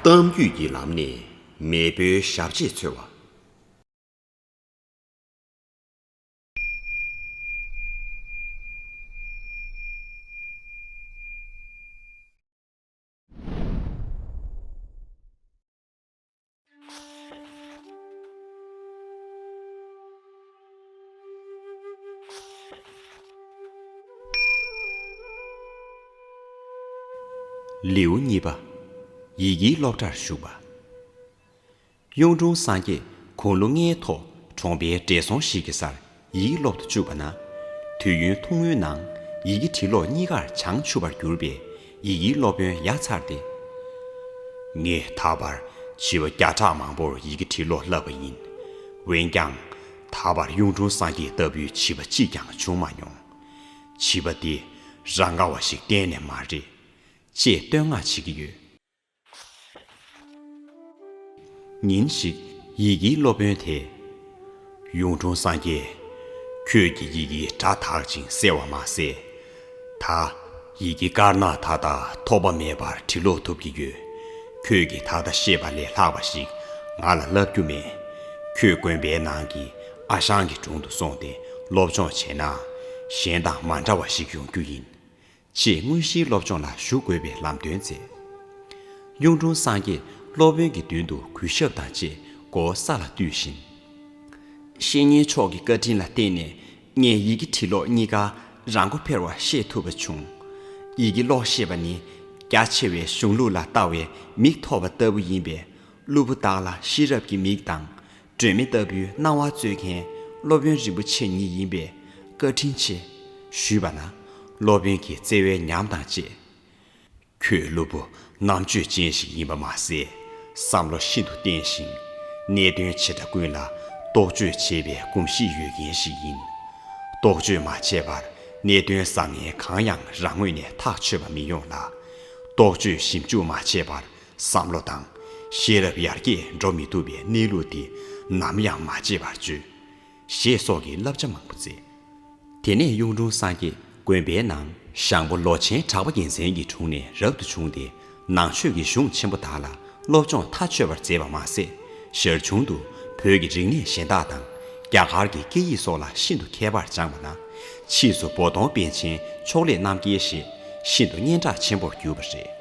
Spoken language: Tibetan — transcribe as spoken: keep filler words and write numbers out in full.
གཏམ་རྒྱུད་ཀྱི་ལམ་ནས་མེས་པོའི་ཞབས་རྗེས་འཚོལ་བ། ལེའུ་གཉིས་པ། ཡི་གེའི་སློབ་གྲྭར་ཞུགས་པ། གཡུང་དྲུང་སངས་རྒྱས་དགུང་ལོ་ལྔའི་ཐོག་གྲོང་པའི་བགྲེས་སོང་ཞིག་གི་སར་ཡི་གེ་སློབ་ཏུ་བཅུག་པ་ན། དུས་ཡུན་ཐུང་ངུའི་ནང་ཡི་གེ་འབྲི་ཀློག་གཉིས་ཀར་བྱང་ཆུབ་པར་གྱུར་པའི་ཡི་གེའི་སློབ་དཔོན་ཡ་མཚར་ཏེ། ངས་ད་བར་བྱིས་པ་བརྒྱ་ཕྲག་མང་པོར་ཡི་གེ་འབྲི་ཀློག་བསླབས་པ་ཡིན། འོན་ཀྱང་ད་བར་གཡུང་དྲུང་སངས་རྒྱས་ལྟ་བུའི་བྱིས་པ་གཅིག་ཀྱང་བྱུང་མ་མྱོང་། བྱིས་པ་འདི་རང་ག་བ་ཞིག་གཏན་ནས་མ་རེད། ཅེས་བསྟོད་བསྔགས་བྱེད་ཀྱི་ཡོད། ཉིན་ཞིག་ཡི་གེའི་སློབ་དཔོན་དེས། གཡུང་དྲུང་སངས་རྒྱས། ཁྱོད་ཀྱིས་ཡི་གེའི་སྒྲ་དག་ཅིང་གསལ་བ་མ་ཟད། ད་ཡི་གེ་དཀར་ནག་མཐའ་དག་ཐོགས་པ་མེད་པར་འབྲི་ཀློག་ཐུབ་ཀྱི་ཡོད། ཁྱོད་ཀྱིས་ད་ལྟ་ཤེས་པ་ལས་ལྷག་པ་ཞིག་ང་ལ་བསླབ་རྒྱུ་མེད། ཁྱོད་དགོན་པའི་ནང་གི་ཨ་ཞང་གི་དྲུང་དུ་སོང་སྟེ་སློབ་སྦྱོང་བྱས་ན། གཞན་དང་མ་འདྲ་བ་ཞིག་ཡོང་རྒྱུ་ཡིན། ཅེས་དངོས་གཞིའི་སློབ་སྦྱོང་ལ་ཞུགས་དགོས་པའི་ལམ་སྟོན་མཛད། གཡུང་དྲུང་སངས་རྒྱས་སློབ་དཔོན་གྱི་མདུན་དུ་གུས་ཞབས་དང་བཅས་མགོ་བོ་ས་ལ་བཏུད་བཞིན། བཤེས་གཉེན་མཆོག་གི་བཀའ་དྲིན་ལ་བརྟེན་ནས་ངས་ཡི་གེ་འབྲི་ཀློག་གཉིས་ཀ་རང་མགོ་འཕེར་བ་ཤེས་ཐུབ་པ་བྱུང་། ཡི་གེ་ཀློག་ཤེས་པ་ནི་རྒྱ་ཆེ་བའི་གཞུང་ལུགས་ལ་ལྟ་བའི་མིག་ཐོབ་པ་ལྟ་བུ་ཡིན་པས། གློ་བུར་བདག་ལ་ཤེས་རབ་ཀྱི་མིག་དང་། སྒྲོན་མེ་ལྟ་བུའི་སྣང་བ་སྩོལ་མཁན་སློབ་དཔོན་རིན་པོ་ཆེ་ཉིད་ཡིན་པས་བཀའ་དྲིན་ཆེ། ཞུས་པ་ན། སློབ་དཔོན་གྱིས་བརྩེ་བའི་ཉམས་དང་བཅས། ཁྱོད་གློ་བུར་རྣམ་དཔྱོད་ཅན་ཞིག་ཡིན་པ་མ་ཟད། བསམ་བློ་ཤིན་ཏུ་བརྟན་ཞིང་། གནད་དོན་ཆེ་ཕྲ་ཀུན་ལ་རྟོག་དཔྱོད་བྱེད་པའི་གོམས་གཤིས་ཡོད་མཁན་ཞིག་ཡིན། རྟོག་དཔྱོད་མ་བྱས་པར་གནད་དོན་བཟང་ངན་གང་ཡང་རང་ངོས་ནས་ཐག་ཆོད་པ་མི་ཡོང་ལ། རྟོག་དཔྱོད་ཞིབ་འཇུག་མ་བྱས་པར། བསམ་བློ་དང་ཤེས་རབ་ཡར་རྒྱས་འགྲོ་མི་ཐུབ་པའི་གནས་ལུགས་འདི་ནམ་ཡང་མ་བརྗེད་པར་བྱོས། ཞེས་སོགས་ཀྱི་བསླབ་བྱ་མང་པོ་མཛད། དེ་ནས་གཡུང་དྲུང་སངས་རྒྱས་དགོན་པའི་ནང་ཞང་པོ་ལོ་ཆེན་གྲགས་པ་རྒྱལ་མཚན་གྱི་དྲུང་ནས་རབ་ཏུ་བྱུང་སྟེ། ནང་ཆོས་ཀྱི་གཞུང་ཆེན་པོ་དག་ལ་སློབ་སྦྱོང་མཐའ་ཆོད་པར་མཛད་པ་མ་ཟད། ཞར་བྱུང་དུ་བོད་ཀྱི་རིག་གནས་གཞན་དག་དང་རྒྱ་གར་གྱི་སྐད་ཡིག་སོགས་ལ་ཤིན་ཏུ་མཁས་པར་སྦྱངས་པ་ན། ཕྱིས་སུ་བོ་དོང་པཎ་ཆེན་ཕྱོགས་ལས་རྣམ་རྒྱལ་ཞེས་ཤིན་ཏུ་སྙན་གྲགས་ཆེན་པོར་གྱུར་པ་རེད།